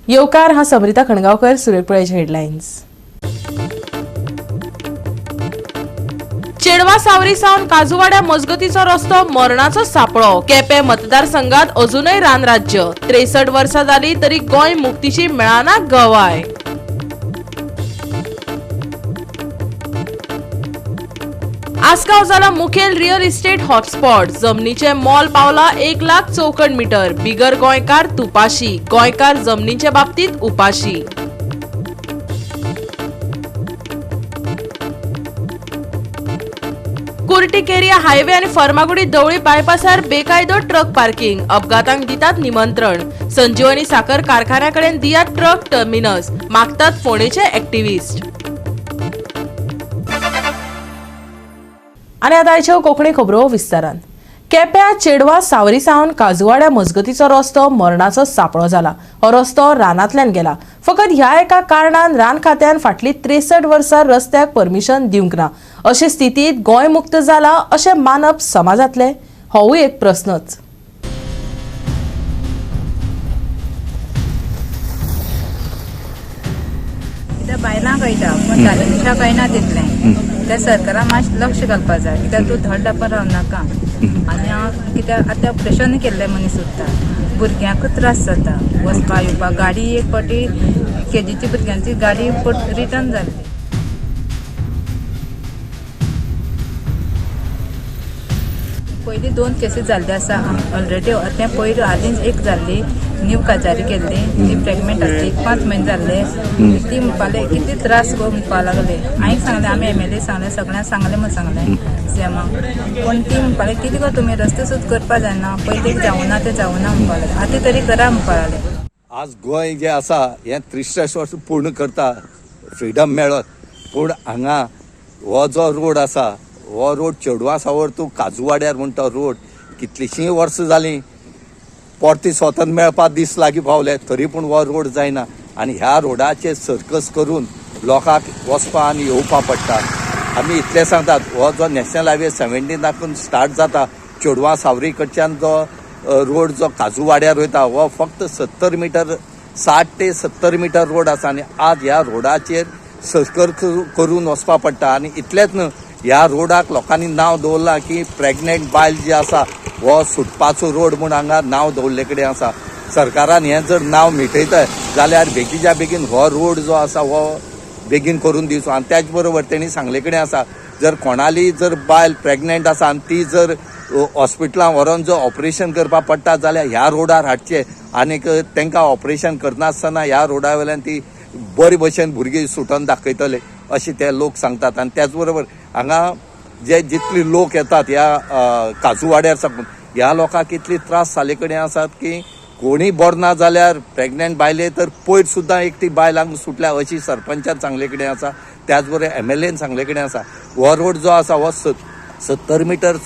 येवकार हा समरिता खणगांवकर. सुरेखपळ्याचे हेडलायन्स. चेडवा सावरी सावन काजूवाड्या मजगतीचो रस्तो मरणाचो सापळो. केपें मतदारसंघात अजूनय रानराज्य. 63 वर्सां जाली तरी गोंय मुक्तीची मेळना गवाय. आसगांव जाला मुखेल रियल इस्टेट हॉटस्पॉट. जमनीचे मोल पावला 1 लाख चौखण मीटर. बिगर गोंयकार तुपाशी, गोंयकार जमनीचे बाबतीत उपाशी. कुर्टी केरिया हायवे आणि फर्मागुडी दवळी बायपासार बेकायदो ट्रक पार्किंग. अपघातांक दितात निमंत्रण. संजीवनी साखर कारखान्याकडेन दियात ट्रक टर्मिनस, मागतात फोंडेचे एक्टिविस्ट. आनी आतां आयच्यो कोंकणी खबरो विस्तारान. केप्या चेडवा सावरी सावन काजूवाड्या मजगतीचो रस्तो मरणाचो सापळो जाला. हो रस्तो रानांतल्यान गेला. फकत ह्या एका कारणान रान खात्यान फाटलीं 63 वर्सां रस्त्याक परमिशन दिवंक ना. अशे स्थितीत गोंय मुक्त जाला अशें मानप समा जातलें? होवूय एक प्रस्नच. कित्याक बायलां कळटा पूण दादले मनशां कळना तितलें. त्या सरकारान मातशें लक्ष घालपा जाय. कित्याक तूं धड दापा रावनाका. आनी हांव कित्याक आतां ऑपरेशन केल्लें मनीस उरता, भुरग्यांकूय त्रास जाता वचपा येवपाक. गाडी एक फावटी केजीची भुरग्यांची गाडी रिटर्न जाल्ली. पयलीं 2 केसी जाल्ली आसा ऑलरेडी. तें पयर हालींच एक जाल्ली, न्यू काजारी केल्ली, ती प्रेगनेंट आसली, 5 म्हयने जाल्ले. ती म्हणपाले कितले त्रास गो म्हणपा लागले. हांवें सांगलें, आमी एमएलए सांगलें, सगळ्यांक सांगलें म्हूण सांगलें सीएमाक. पूण ती म्हणपाले कितें गो तुमी रस्ते सुद्दां करपा जायना, पयलीं एक जावना तें जावना म्हणपा लागले, आतां तरी करा म्हणपा लागले. आज गोंय जें आसा हें 63 वर्सां पूर्ण करता, फ्रिडम मेळत, पूण हांगा हो जो रोड आसा हो रोड चेडवा सावर तूं काजूवाड्यार म्हणटा रोड कितलींशीं वर्सां जालीं परती स्वतंत्र मेळपा दीस लागीं पावले तरी पूण हो रोड जायना. आनी ह्या रोडाचेर सर्कस करून लोकांक वचपा आनी येवपा पडटा. आमी इतलें सांगतात, हो जो नॅशनल हायवे 17 स्टार्ट जाता चेडवा सावरी कडच्यान जो रोड जो काजूवाड्यार वयता हो फक्त 70 मिटर, 60 ते 70 मिटर रोड आसा. आनी आज ह्या रोडाचेर सर्कस करून वचपा पडटा. आनी इतलेंच न्हू, ह्या रोडाक लोकांनी नांव दवरलां की प्रेग्नेंट बायल जी आसा हो सुटपाचो रोड म्हूण हांगा नांव दवरले कडेन आसा. सरकारान हें जर नांव मिटयता जाल्यार बेगीच्या बेगीन हो रोड जो आसा हो बेगीन करून दिवचो. आनी त्याच बरोबर तेणी सांगले कडेन आसा, जर कोणाली जर बायल प्रेग्नेंट आसा आनी ती जर हॉस्पिटलान व्हरोन जर ऑपरेशन करपाक पडटा जाल्यार ह्या रोडार हाडचें आनीक तांकां ऑपरेशन करनासतना ह्या रोडा वयल्यान ती बरे भशेन भुरगीं सुटोन दाखयतले अशें ते लोक सांगतात. आनी त्याच बरोबर हांगा जे जितले लोक येतात ह्या काजूवाड्यार साकून ह्या लोकांक इतली त्रास जाल्ले कडेन आसात की कोणी बरो ना जाल्यार प्रेग्नेंट बायले तर पयर सुद्दां एकटी बायल हांगा सुटल्या अशी सरपंचान सांगले कडेन आसा. त्याच बरोबर एमएलएन सांगले कडेन आसा. हो रोड जो आसा हो 70 मिटर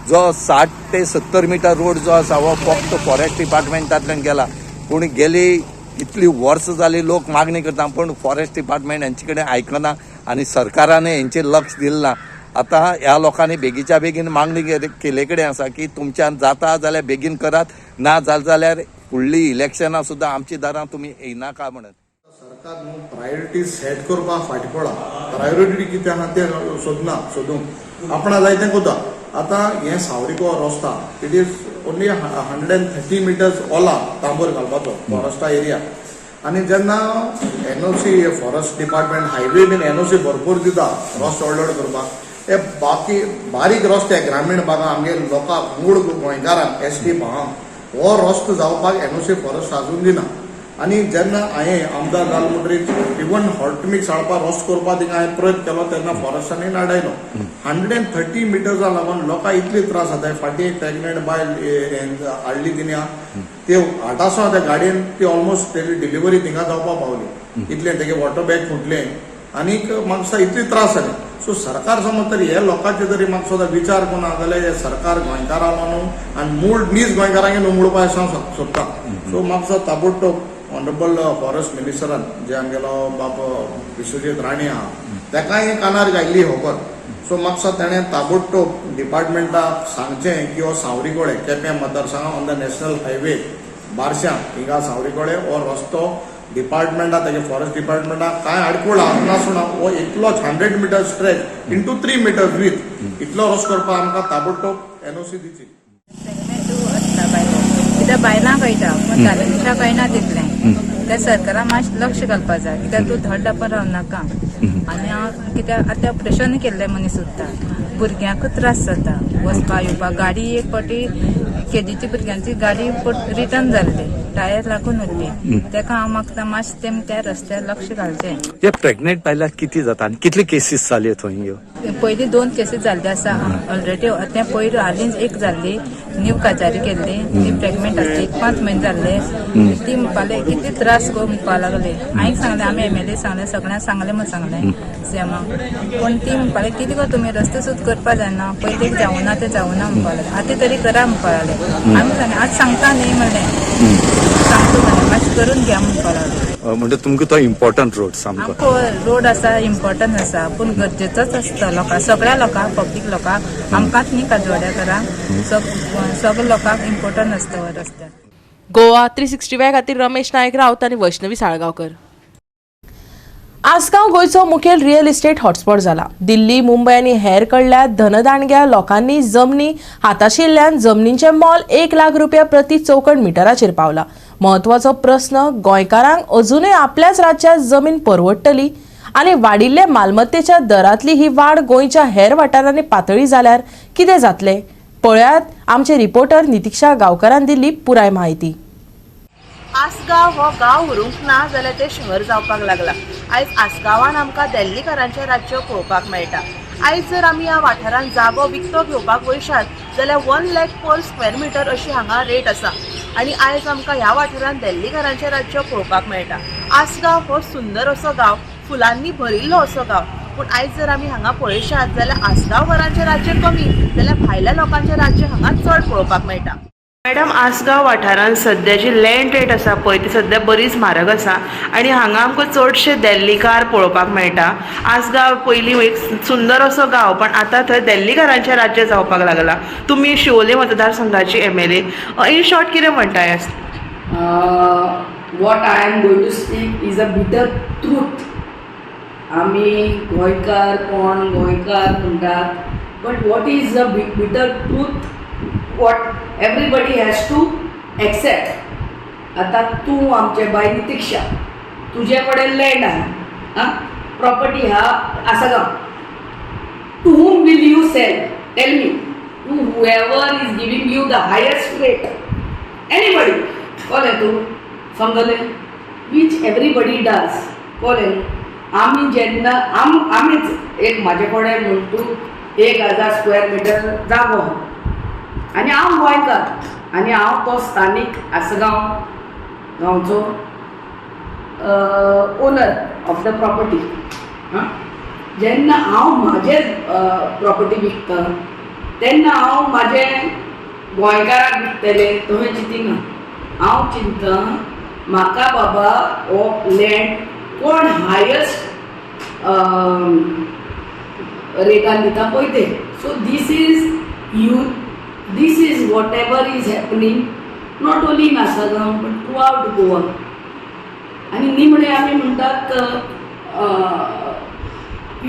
जो 60 ते 70 मिटर रोड जो आसा हो फक्त फॉरेस्ट डिपार्टमेंटांतल्यान गेला. पूण गेली इतली वर्सां जाली लोक मागणी करता पूण फॉरेस्ट डिपार्टमेंट हेंचे कडेन आयकना आनी सरकारान हेंचेर लक्ष दिलें ना. आतां ह्या लोकांनी बेगीच्या बेगीन मागणी केले कडेन आसा की तुमच्यान जाता जाल्यार बेगीन करात, ना जालें जाल्यार फुडलीं इलेक्शनां सुद्दां आमच्या दारां तुमी येयनाका म्हणून. सरकार न्हू प्रायोरिटी सेट करपाक फाटीं पडला. प्रायोरिटी कितें आहा तें सोदना, सोदूंक आपणा जाय तें करता. आतां हें सावरीको रस्ता it is only 130 meters Ola तांबूर घालपाचो फॉरेस्टा एरिया. आनी जेन्ना एनओसी फॉरेस्ट डिपार्टमेंट हायवे बीन एनओसी भरपूर दिता रस्तो व्हड व्हड करपाक, हे बाकी बारीक रस्ते ग्रामीण भागां आमगे लोकांक मूळ गोंयकारांक एस टी भागांक हो रस्तो जावपाक एनओसी फॉरेस्ट आजून दिना. आनी जेन्ना हांवें आमदार जालो म्हणटरीर इवन हॉटमिक्स हाडपाक रस्तो करपाक थिंगा हांवें प्रयत्न केलो तेन्ना फॉरेस्टांनी नाडायलो. 130 मिटर्सा लागून लोकांक इतली त्रास जाता. फाटीं एक प्रेग्नेंट बायल हाडली तिणें, ते हाटासो त्या गाडयेन ती ऑलमोस्ट तेजी डिलिव्हरी थिंगा जावपाक पावली, इतलें तेगे वॉटर बॅग फुटलें आनीक म्हाका दिसता इतली त्रास जाले. सो सरकार समज तरी हे लोकांचे तरी म्हाका सुद्दां विचार करूं जाल्यार हे सरकार गोंयकारां न्हू आनी मूळ नीज गोंयकारांक न्हू मोडपा सोदता. सो म्हाका दिसता ताबडतोब ऑनरेबल फॉरेस्ट मिनिस्टरान जे आमगेलो बाब विश्वजीत राणे आहा तेकाय हे कानार घायल्ली खबर. सो म्हाका दिसता तेणें ताबडतोब डिपार्टमेंटाक सांगचें की हो सावरीकोळे केपें मतदारसंघ ऑन the national highway बारश्यां हिंगा सावरीकोळे हो रस्तो डिपार्टमेंटा तेजे फॉरेस्ट डिपार्टमेंटाक कांय आडखळ नासतना हो एकलोच 100 meter stretch into 3 meter width इतलो रस्तो करपाक आमकां ताबडतोब एनओसी दिची. प्रेग्नेंट आसता बायलो, कित्याक बायलां कळटा पूण दादले मनशां कळना तितलें. त्या सरकारान मातशें लक्ष घालपा जाय, कित्याक तूं धड दापन रावनाका. आनी हांव कित्याक आतां ऑपरेशन केल्लें मनीस उरता, भुरग्यांकूच त्रास जाता वचपा येवपाक. गाडी एक फावटी केजीची भुरग्यांची गाडी रिटर्न जाल्ली, टायर लागून उरली. तेका हांव मागता, मातशें तेम त्या रस्त्यार लक्ष घालचें. हे प्रेग्नेंट बायलां कितें जाता आनी कितले केसीस जाले थंय ह्यो? पयलीं दोन केसीस जाल्ले आसा ऑलरेडी. तें पयर हालींच एक जाल्ली, न्यू काजारी केल्ली, ती प्रेग्नेंट आसली, 5 म्हयने जाल्ले. ती म्हणपा लागली कितले त्रास गो म्हणपा लागली. हांवें सांगलें, आमी एमएलए सांगलें, सगळ्यांक सांगलें म्हूण सांगलें सीएमाक. पूण ती म्हणपा लागली, कितें गो तुमी रस्ते सुद्दां करपा जायना, पयलीं एक जावना तें जावना म्हणपा लागले, आतां तरी करा म्हणपा लागले. आमी सांगलें, आतां सांगता न्ही म्हणलें, सांगता म्हणलें, मातशें करून घ्या म्हणपा लागले. म्हणजे तुमकां तो इम्पॉर्टंट रोड सामको. आमकां रोड आसा, इम्पॉर्टंट आसा, पूण गरजेचोच आसता लोकांक, सगळ्या लोकांक, पब्लीक लोकांक, आमकांच न्ही काजवाड्याकारांक, सगळ्या लोकांक इम्पॉर्टंट आसता हो रस्त्यार. गोवा 365 खातीर रमेश नायक राऊत आनी वैष्णवी साळगांवकर. आसगांव गोंयचो मुखेल रियल इस्टेट हॉटस्पॉट जाला. दिल्ली, मुंबय आनी हेर कडल्या धनदांडग्या लोकांनी जमनी हाताशिल्ल्यान जमनींचें मोल 1 लाख रुपया प्रति चौखण मिटराचेर पावला. म्हत्वाचो प्रस्न, गोंयकारांक अजुनूय आपल्याच राज्यात जमीन परवडटली आनी वाडिल्ले मालमत्तेच्या दरांतली ही वाड गोंयच्या हेर वाठारांनी पातळी जाल्यार कितें जातलें? पळयात आमचे रिपोर्टर नितिक्षा गांवकारान दिल्ली पुराय म्हायती. आसगांव हो गांव उरूंक ना जाल्यार तें शहर जावपाक लागला. आयज आसगांवान आमकां दिल्लीकारांचें राज्य पळोवपाक मेळटा. आयज जर आमी ह्या वाठारांत जागो विकतो घेवपाक वयशात जाल्यार 1 lakh per square meter अशी हांगा रेट आसा आनी आयज आमकां ह्या वाठारांत दिल्लीकारांचें राज्य पळोवपाक मेळटा. आसगांव हो सुंदर असो गांव, फुलांनी भरिल्लो असो गांव, पूण आयज जर आमी हांगा पळयशात जाल्यार आसगांवकारांचें राज्य कमी जाल्यार भायल्या लोकांचें राज्य हांगा चड पळोवपाक मेळटा. मॅडम, आसगांव वाठारांत सद्या जी लँड रेट आसा पळय, ती सद्या बरीच म्हारग आसा आनी हांगा आमकां चडशे दिल्लीकार पळोवपाक मेळटा. आसगांव पयलीं एक सुंदर असो गांव, पण आतां थंय दिल्लीकारांचें राज्य जावपाक लागलां. तुमी शिवोले मतदारसंघाची एमएलए, इन शॉर्ट कितें म्हणटा? What I am going to speak is a bitter truth. आमी गोंयकार कोण गोंयकार म्हणटात, but what is the bitter truth, what everybody has to accept? आतां तूं आमचें बाय नितिक्षा, तुजे कडेन लँड आहा, आं, प्रॉपर्टी आहा Assagao. To whom will you sell? Tell me. To whoever is giving you the highest rate. Anybody. कळ्ळें तूं समजलें? Which everybody does. कळ्ळें न्हू? आमी जेन्ना आमीच एक म्हाजे कडेन म्हण तूं 1000 स्क्वेअर मिटर जागो आहा आनी हांव गोंयकार आनी हांव तो स्थानीक आसगांव गांवचो ओनर ऑफ the property. आं, जेन्ना हांव म्हाजें प्रॉपर्टी विकता तेन्ना हांव म्हाजें गोंयकाराक विकतलें तशें चिंतिना. हांव चिंता म्हाका बाबा हो लँड कोण हायस्ट रेटान दिता पळय तें. So this is whatever is happening not only in Assagao but throughout Goa. आनी निमणे आमी म्हणटात,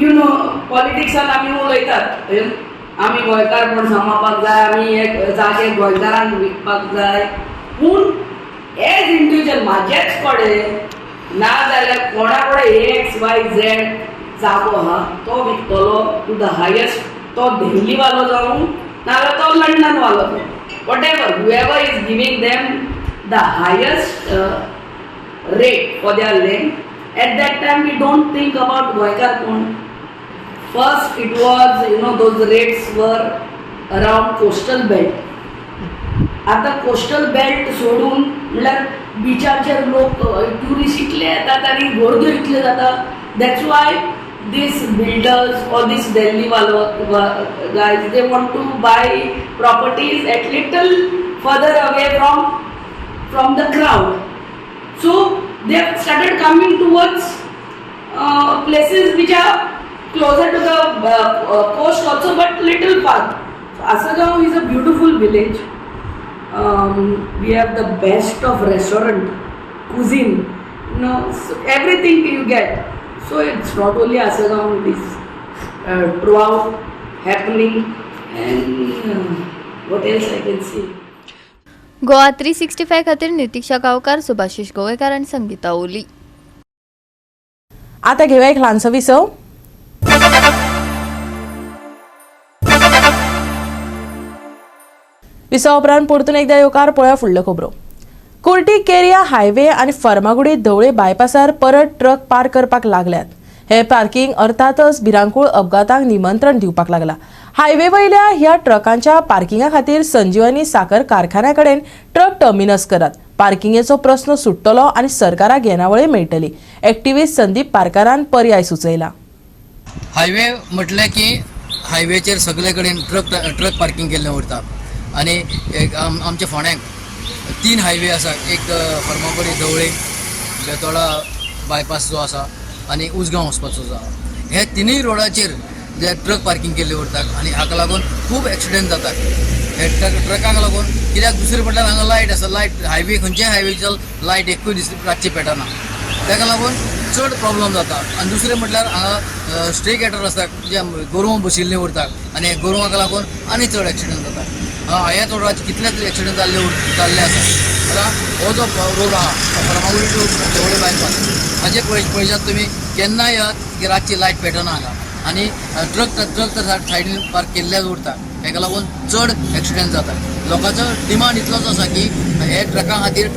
you know, पॉलिटिक्सान आमी उलयतात, आमी गोंयकारपण सांबाळपाक जाय, आमी एक जागे गोंयकारांक विकपाक जाय, पूण एज इंडिविज्युअल म्हाजेच कडेन ना जाल्यार कोणा कडेन एक्स वाय झेड जागो आहा, तो विकतलो टू the highest. तो दिल्लीवालो जावं नाजाल्यार तो लंडनवालो जावं, whatever, whoever is giving them the highest rate for their land. At that time we don't think about गोंयकार कोण. First it was, those rates were around coastal belt. आतां कोस्टल बेल्ट सोडून, म्हणल्यार बिचाचेर लोक ट्युरिस्ट इतले येतात आनी गर्द्यो इतल्यो जाता, that's why these builders or this Delhi वालो guys, they want to buy properties at little further away from the crowd. So they have started coming towards places which are closer to the coast also, but little far. So Asagaon is a beautiful village. We have the best of restaurant cuisine. No, everything you get. So it's not only Assagao, it is throughout happening. And what else I can see? Goa 365 खातीर नितिक्षा गांवकार, सुभाषिश गोवेकार आनी संगीता ओली. आता घेऊया एक ल्हानसो विसव. विसवा उपरांत परतून एकदा येवकार. पळोवया फुडल्यो खबरो. कुर्टी केरिया हायवे आनी फर्मागुडी धवळे बायपासार परत ट्रक पार्क करपाक लागल्यात. हे पार्किंग अर्थातच भिरांकूळ अपघातांक निमंत्रण दिवपाक लागला. हायवे वयल्या ह्या ट्रकांच्या पार्किंगा खातीर संजीवनी साखर कारखान्या कडेन ट्रक टर्मिनस करात. पार्किंगेचो प्रस्न सुट्टलो आनी सरकाराक येणावळय मेळटली. एक्टिव्हिस्ट संदीप पारकारान पर्याय सुचयला. हायवे म्हटलें की हायवेचेर सगळे कडेन ट्रक ट्रक पार्किंग केल्लें उरता आनी एक आमच्या फोंड्यांक तीन हायवे आसा. एक फर्मागुडी धवळे, बेतोडा बायपास जो आसा आनी उसगांव वचपाचो जो आसा. हे तिनूय रोडाचेर जे ट्रक पार्किंग केल्ले उरता आनी हाका लागून खूब एक्सिडंट जातात हे ट्रकाक लागून. कित्याक दुसरें म्हटल्यार हांगा लायट आसा. लायट हायवे, खंयच्याय हायवेचेर लायट एकूय दीस रातची पेटना. ताका लागून चड प्रॉब्लम जाता. आनी दुसरें म्हटल्यार हांगा स्ट्रे कॅटल आसता, जे गोरवां बशिल्लीं उरता आनी गोरवांक लागून आनी चड एक्सिडंट जाता. ह्याच रोडाचेर कितले तरी एक्सिडंट जाल्ले आसा. आतां हो जो रोड आहा, फर्मागुडी टू ढवळे बायपास, हाजे पळयशात तुमी केन्नाय येयात की रातची लायट पेटना हांगा आनी ट्रक ट्रक तर सायडीन पार्क केल्लेच उरता. हेका लागून चड एक्सिडंट जाता. लोकांचो डिमांड इतलोच आसा की हे ट्रकां खातीर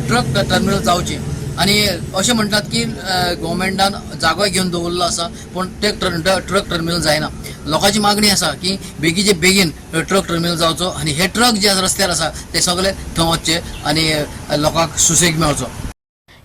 ट्रक टर्मिनल जावचे. आनी अशें म्हणटात की गोवोरमेंटान जागो घेवन दवरलो आसा, पूण ते ट्रक टर्मिनल जायना. लोकांची मागणी आसा की बेगीचे बेगीन ट्रक टर्मिनल जावचो आनी हे ट्रक जे रस्त्यार आसा ते सगळे थंय वचचे आनी लोकांक सुसेग मेळचो.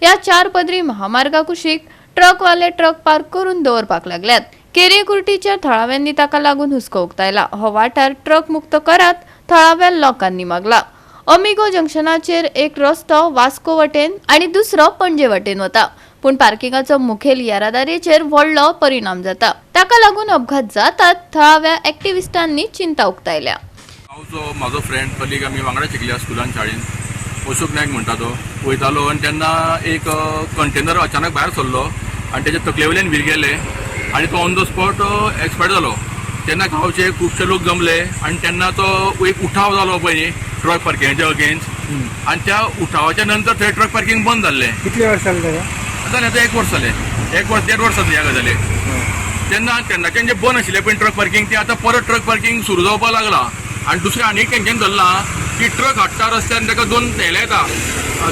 ह्या चार पदरी महामार्गा कुशीक ट्रकवाले ट्रक पार्क करून दवरपाक लागल्यात. केरी कुर्टीच्या थळाव्यांनी ताका लागून हुस्को उक्तायला. हो वाठार ट्रक मुक्त करात, थळाव्या लोकांनी मागला. अमिगो जंक्शनाचेर एक रस्तो वास्को वटेन आनी दुसरो पणजे वटेन वता, पूण पार्किंगाचो मुखेल येरादारीचेर व्हडलो परिणाम जाता. ताका लागून अपघात जातात. थळाव्या एक्टिविस्टांनी चिंता उक्तायल्या. हांव जो म्हाजो फ्रेंड कलीग, आमी वांगडा शिकल्या स्कुलान, शाळेन, अशोक नायक म्हणटा, तो वयतालो आनी तेन्ना एक कंटेनर अचानक भायर सरलो आनी तेच्या तकले वयल्यान व्हीर गेले आनी तो ऑन the spot expire जालो. तेन्ना गांवचे खुबशे लोक जमले आनी तेन्ना तो एक उठाव जालो पळय न्ही ट्रक पार्किंगाच्या अगेन्स्ट. आनी त्या उठावाच्या नंतर थंय ट्रक पार्किंग बंद जाल्लें. कितले वर्स जाले ताका? जालें आतां एक वर्स जालें, एक वर्स देड वर्स जातलें ह्या गजालीक. तेन्ना तेन्नाच्यान जे बंद आशिल्लें पळय ट्रक पार्किंग, तें आतां परत ट्रक पार्किंग सुरू जावपाक लागलां. आनी दुसरें आनी एक तेंच्यांनी धरलां की ट्रक हाडटा रस्त्यार आनी ताका दोन हेले येता,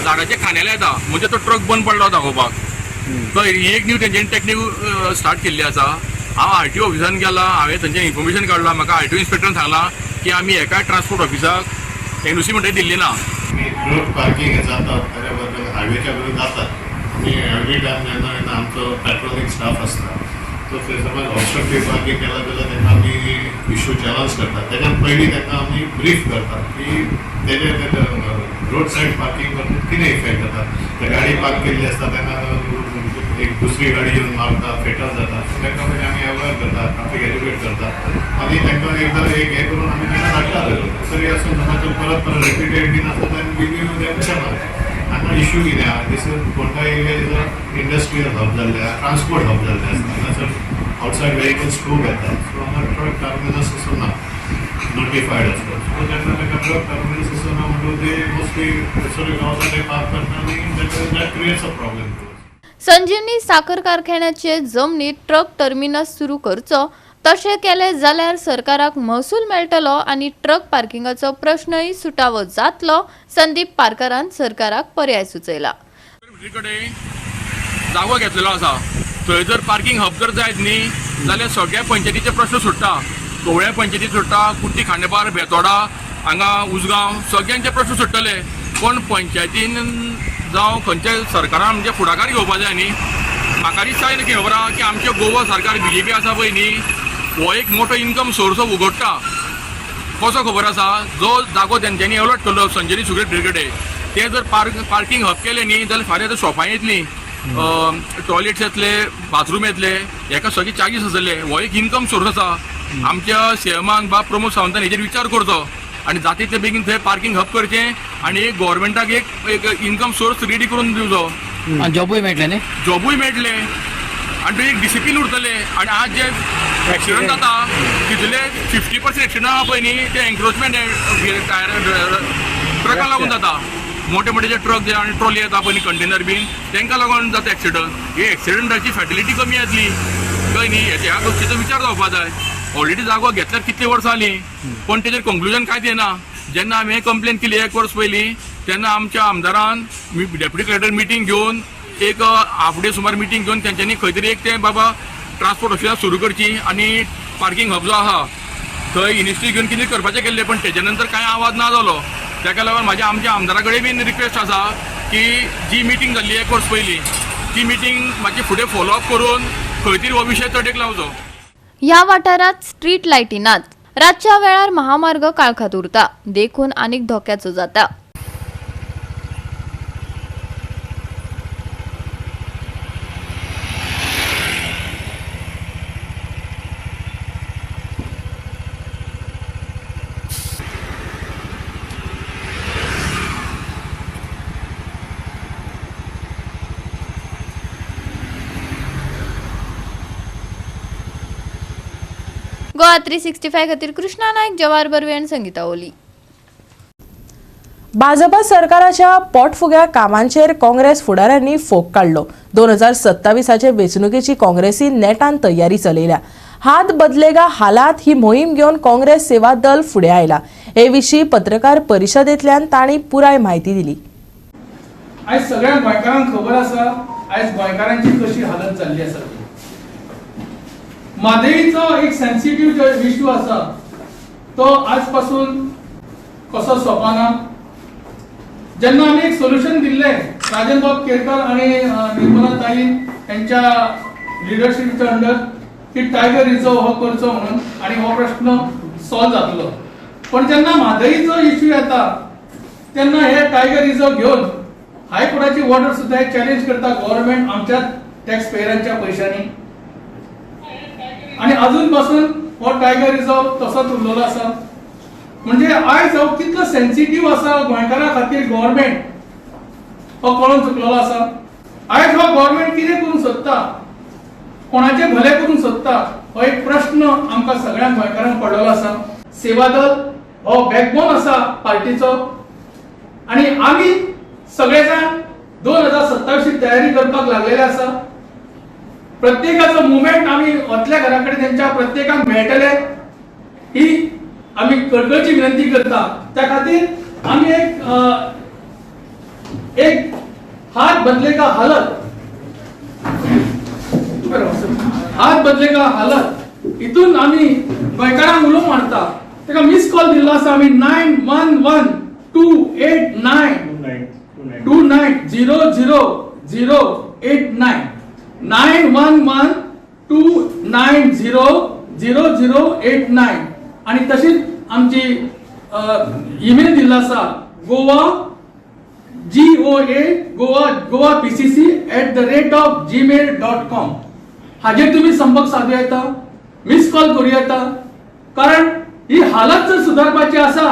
झाडाचे खांदेले येता, म्हणजे तो ट्रक बंद पडलो दाखोवपाक. तर ही एक न्यू तेंच्यांनी टेक्नीक स्टार्ट केल्ली आसा. हांव आरटीओ ऑफिसान गेला, हांवें थंयचें इन्फॉर्मेशन काडलां. म्हाका आरटीओ इन्स्पेक्टरान सांगलां की आमी एकाय ट्रान्सपोर्ट ऑफिसाक एनओसी म्हणटा दिल्ली ना. आमी ट्रक पार्किंग जाता ताच्या बद्दल हायवेच्या बद्दल जातात. आमी एवरी टायम जेन्ना जेन्ना आमचो पेट्रोलिंग स्टाफ आसता, तो थंय समज ऑब्स्ट्रक्टीव पार्किंग केला जाल्यार तांकां आमी इशू चॅलंज करतात. तेच्यान पयलीं तांकां आमी ब्रीफ करतात की तेजे रोड सायड पार्किंग वरतून कितें इफेक्ट जाता. ते गाडी पार्क केल्ली आसता, तेन्ना एक दुसरी गाडी येवन मारता, फेटल जाता. सो तांकां पयलीं आमी अवेर करता, ट्राफीक एज्युकेट करता आनी तांकां एकदां एक हें करून आमी तांकां धाडटा. तरी आसून समज परत परत रिपीटेड बीन आसा, then we give them pressure. हांगा इशू कितें आहा, this is Ponda area is a industrial hub जाल्ले आहा, ट्रान्सपोर्ट हब जाल्ले आसा. हांगासर आवटसायड वेहिकल्स खूब येतात. सो हांगा ट्रक टर्मिनस असो ना नोटिफायड आसता. सो तेन्ना ताका ट्रक टर्मिनस असो ना म्हणटकूच ते मोस्टली थंयसर गांवता, ते पार्क करता आनी that creates a problem. संजीवनी साखर कारखान्याचे जमनीत ट्रक टर्मिनस सुरू करचो. तशें केलें जाल्यार सरकाराक महसूल मेळटलो आनी ट्रक पार्किंगाचो प्रश्नय सुटावो जातलो. संदीप पारकारान सरकाराक पर्याय सुचयला. दुसरे कडेन जागो घेतलेलो आसा, थंय जर पार्किंग हब जर जायत न्ही जाल्यार सगळ्या पंचायतीचे प्रश्न सुट्टा. कवळ्या पंचायती सुट्टा, कुर्टी, खांडेपार, बेतोडा, हांगा उसगांव, सगळ्यांचे प्रश्न सुट्टले. पूण पंचायतीन जावं खंयच्या सरकारान म्हणजे फुडाकार घेवपा जाय न्ही. म्हाका दिसता कितें खबर आहा की आमचे गोवा सरकार बीजेपी आसा पळय न्ही, हो एक मोठो इन्कम सोर्स उगडटा. कसो खबर आसा? जो जागो तेंच्यांनी अलॉट केल्लो संजीवनी शुगर कडेन, ते जर पार्किंग हब केले न्ही जाल्यार फाल्यां आतां शॉपां येतलीं, टॉयलेट्स येतले, बाथरूम येतले, हेका सगळे चार्जीस आसतले. हो एक इन्कम सोर्स आसा. आमच्या सीएमान बा प्रमोद सावंतान हेजेर विचार करचो आनी जाता तितले बेगीन थंय पार्किंग हब करचें आनी एक गोवोरमेंटाक एक एक इन्कम सोर्स रेडी करून दिवचो. आनी जॉबूय मेळटले न्ही, जॉबूय मेळटले आनी थंय एक डिसिप्लीन उरतले. आनी आज जे एक्सिडंट जाता तितूंतले 50% एक्सिडंट आहा पळय न्ही ते एन्क्रोचमेंट टायर ट्रकां लागून जाता. मोठे मोठे जे ट्रक जे आनी ट्रॉली येता पळय न्ही कंटेनर बीन तांकां लागून जाता एक्सिडंट. ही एक्सिडंटाची फॅटिलिटी कमी जातली, कळ्ळें न्ही. ह्या गोश्टीचो विचार जावपा जाय. ऑलरेडी जागो घेतल्यार कितली वर्सां जालीं पण तेजेर कंक्लुजन कांयच येना. जेन्ना हांवें कंप्लेन केली एक वर्स पयलीं तेन्ना आमच्या आमदारान डेप्युटी कलेक्टर मिटींग घेवन एक हाफ डे सुमार मिटींग घेवन तेंच्यांनी खंय तरी एक तें बाबा ट्रान्सपोर्ट ऑफिसां सुरू करची आनी पार्किंग हब जो आहा थंय इनिशिएटीव घेवन कितें करपाचें केल्लें, पण तेच्या नंतर कांय आवाज ना जालो. ताका लागून म्हाज्या आमच्या आमदारा कडेन बीन रिक्वेस्ट आसा की जी मिटींग जाल्ली एक वर्स पयलीं ती मिटींग मातशी फुडें फॉलो अप करून खंय तरी हो विशय तडेक लावचो. ह्या वाठारात स्ट्रीट लायटी नात. रातच्या वेळार महामार्ग काळखात उरता, देखून आनीक धोक्याचो जाता. गोवा 365 खातीर कृष्णा नायक, जवाहर बर्वे आनी संगीता ओली. भाजपा सरकाराच्या पोटफुग्या कामांचेर काँग्रेस फुडाऱ्यांनी फोग काडलो. 2027 वेंचणुकेची काँग्रेसीन नेटान तयारी चलयल्या. हात बदलेगा हालात ही मोहीम घेवन काँग्रेस सेवा दल फुडें आयला. हे विशीं पत्रकार परिशदेंतल्यान तांणी पुराय म्हायती दिली. आयज सगळ्या गोंयकारांक खबर आसा आयज गोंयकारांची कशी हालत जाल्ली आसा. म्हादईचो एक सेन्सिटीव जो इश्यू आसा तो आज पासून कसो सोंपना. जेन्ना आमी एक सोल्युशन दिल्लें राजन बाब केरकर आनी निर्मला ताई यांच्या लिडरशिपच्या अंडर की टायगर रिझर्व हो करचो म्हणून आनी हो प्रश्न सॉल्व जातलो. पण जेन्ना म्हादईचो इश्यू येता तेन्ना हे टायगर रिझर्व घेवन हायकोर्टाची ऑर्डर सुद्दां चॅलेंज करता गव्हर्मेंट आमच्या टॅक्स पेयरांच्या पयशांनी. आनी अजून पासून हो टायगर रिझर्व तसोच उरलेलो आसा. म्हणजे आयज हो कितलो सेन्सिटीव आसा गोंयकारां खातीर गव्हर्मेंट हो कळोन चुकलेलो आसा. आयज हो गव्हर्मेंट कितें करूंक सोदता, कोणाचें भलें करूंक सोदता हो एक प्रश्न आमकां सगळ्या गोंयकारांक पडलेलो आसा. सेवा दल हो बॅकबोन आसा पार्टीचो आनी आमी सगळे जाण 2027 तयारी करपाक लागलेले आसा. प्रत्येकाचो मुवमेंट आमी वतल्या घरा कडेन तेंच्या प्रत्येकाक मेळटले ही आमी कळकळची विनंती करता. त्या खातीर आमी एक हात बदलेगा हालत, हात बदलेगा हालत हितून आमी गोंयकारांक उलो मारता. ताका मिस कॉल दिल्लो आसा आमी 911 289 29 0 0 0 89 911 290 0 0 89. आनी तशीच आमची ईमेल दिल्लो आसा Goa GOA Goa Goa PCC @gmail.com. हाजेर तुमी संपर्क सादू येता, मिस कॉल करूं येता. कारण ही हालत जर सुदारपाची आसा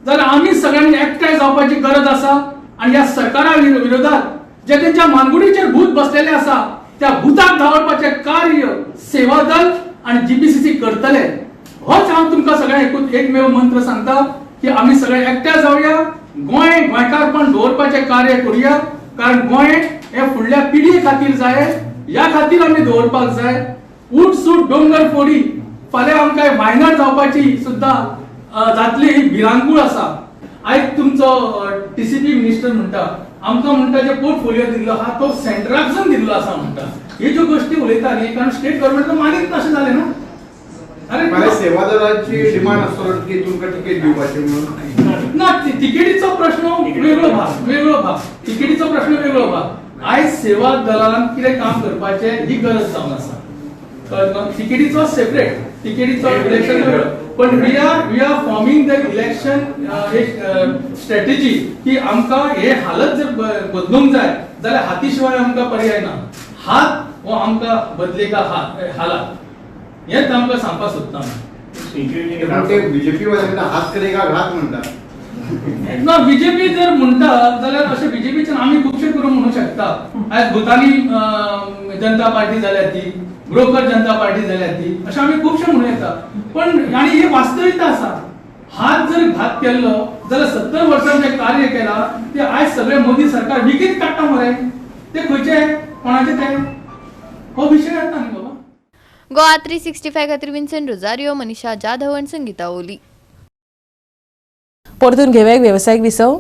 जाल्यार आमी सगळ्यांनी एकठांय जावपाची गरज आसा. आनी ह्या सरकारा विरोधात जे तेंच्या मानगुडीचेर भूत बसलेले आसा त्या भूताक धांवपाचें कार्य सेवा दल आनी GPCC करतले. होच हांव तुमकां सगळ्यांक एकमेव मंत्र सांगता की आमी सगळे एकठांय जावया, गोंय गोंयकारपण दवरपाचें कार्य करुया. कारण गोंय हे फुडल्या पिढये खातीर जाय, ह्या खातीर आमी दवरपाक जाय. उठ सूट डोंगर फोडी फाल्यां आमकां वायनाड जावपाची सुद्दां जातली ही भिरांकूळ आसा. आयज तुमचो TCP minister म्हणटा आमकां म्हणटा जे पोर्टफोलिओ दिल्लो आहा तो सेंट्राकसून दिल्लो आसा म्हणटा. ही ज्यो गोश्टी उलयता न्ही, कारण स्टेट गव्हर्मेंट मानीत नाशें जालें ना. अरे सेवा दलाची डिमांड आसतलो की तुमकां तिकेट दिवपाची म्हणून ना. तिकेटीचो प्रश्न वेगळो भाग, वेगळो भाग, तिकेटीचो प्रश्न वेगळो भाग. आयज सेवा दलान कितें काम करपाचें ही गरज जावन आसा. तिकेटीचो सेपरेट, तिकेटीचो इलेक्शन वेगळो, पण we are forming the election एक स्ट्रॅटेजी की आमकां हे हालत जर बदलूंक जाय जाल्यार हाती शिवाय आमकां पर्याय ना. हात हो आमकां बदलेगा हालात, हेच आमकां सांगपाक सोदता. बीजेपी वाल्यांना हात करेगा घात म्हणटा ना. बीजेपी जर म्हणटा जाल्यार अशें बीजेपीच्यान आमी खुबशे करूंक म्हणूंक शकता. आयज भुतानी जनता पार्टी जाल्या ती, ब्रोकर जनता पार्टी जाल्या ती, अशें आमी खुबशें म्हणूं येता. पण आनी ही वास्तविकता आसा. हात जर घात केल्लो जाल्यार 70 वर्सां जें कार्य केलां ते आयज सगळे मोदी सरकार विकीत काडटा मरे. ते खंयचे कोणाचे ते हो विशय येता न्ही बाबा. गोवा 365 खातीर विन्सेंट रोजारियो, मनीषा जाधव आनी संगीता ओली. परतून घेवया एक वेवसायीक विसव.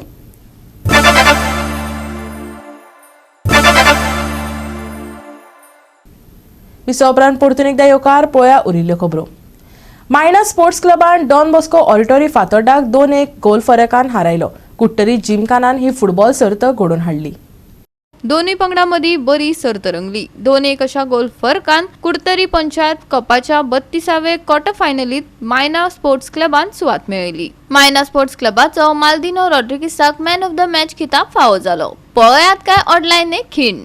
विसव उपरांत परतून एकदा येवकार. पळोवया उरिल्ल्यो खबरो. मायणा स्पोर्ट्स क्लबान डॉन बॉस्को ऑडिटोरी फातोर्डाक 2-1 गोल फरकान हारायलो. कुडटरी जिमखानान ही फुटबॉल सर्त घडोवन हाडली. दोनूय पंगडां मदीं बरी सर्त रंगली. 2-1 अशा गोल फरकान कुडतरी पंचायत कपाच्या 32वे क्वॉर्टर फायनलीत मायना स्पोर्ट्स क्लबान सुवात मेळयली. मायना स्पोर्ट्स क्लबाचो माल्दिनो रॉड्रिगिसाक मॅन ऑफ the match खिताब फावो जालो. पळयात काय ऑडलायन एक खीण.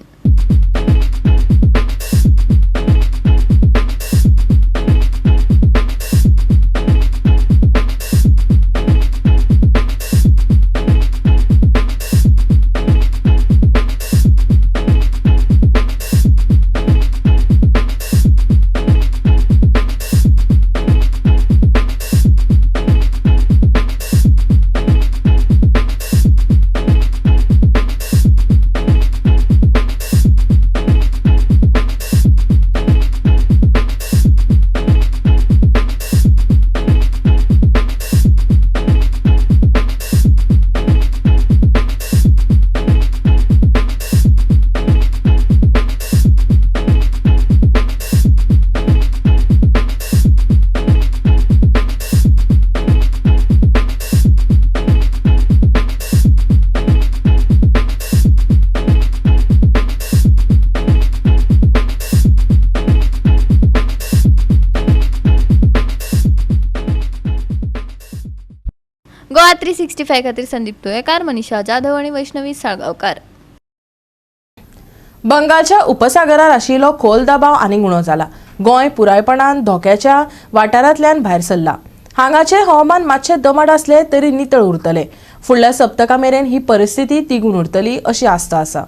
गोवा 365 खातीर संदीप तुयेकार, मनीषा जाधव आनी वैष्णवी साळगांवकार. बंगालच्या उपसागरार आशिल्लो खोल दबाव आनीक उणो जाला. गोंय पुरायपणान धोक्याच्या वाठारांतल्यान भायर सरला. हांगाचें हवामान मातशें दमट आसलें तरी नितळ उरतलें. फुडल्या सप्तका मेरेन ही परिस्थिती तिगून उरतली अशी आस्त आसा.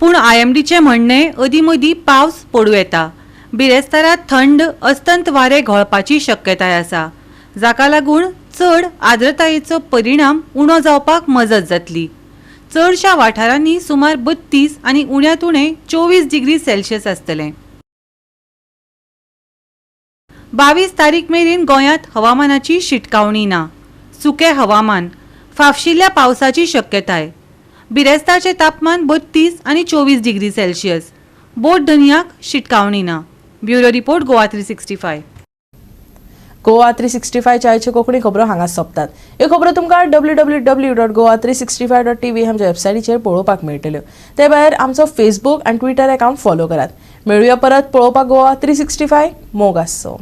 पूण आयएमडीचें म्हणणें अदीं मदीं पावस पडूं येता. बिरेस्तारा थंड अस्तंत वारें घोळपाची शक्यताय आसा, जाका लागून चड आर्द्रतायेचो परिणाम उणो जावपाक मजत जातली. चडशा वाठारांनी सुमार 32 आनी उण्यांत उणें 24 डिग्री सेल्सियस आसतलें. 22 तारीख मेरेन गोंयांत हवामानाची शिटकावणी ना. सुकें हवामान, फाफशिल्ल्या पावसाची शक्यताय. बिरेस्ताचें तापमान 32 आनी 24 डिग्री सेल्सियस. बोट धनयाक शिटकावणी ना. Bureau report, Goa 365. Goa 365 आयच्यो कोंकणी खबरो हांगा सोंपतात. ह्यो खबरो तुमकां www.goa365.tv आमच्या वेबसायटीचेर पळोवपाक मेळटल्यो. ते भायर आमचो फेसबूक आनी ट्विटर अकावंट फॉलो करात. मेळुया परत पळोवपाक गोवा 365. मोग आसचो.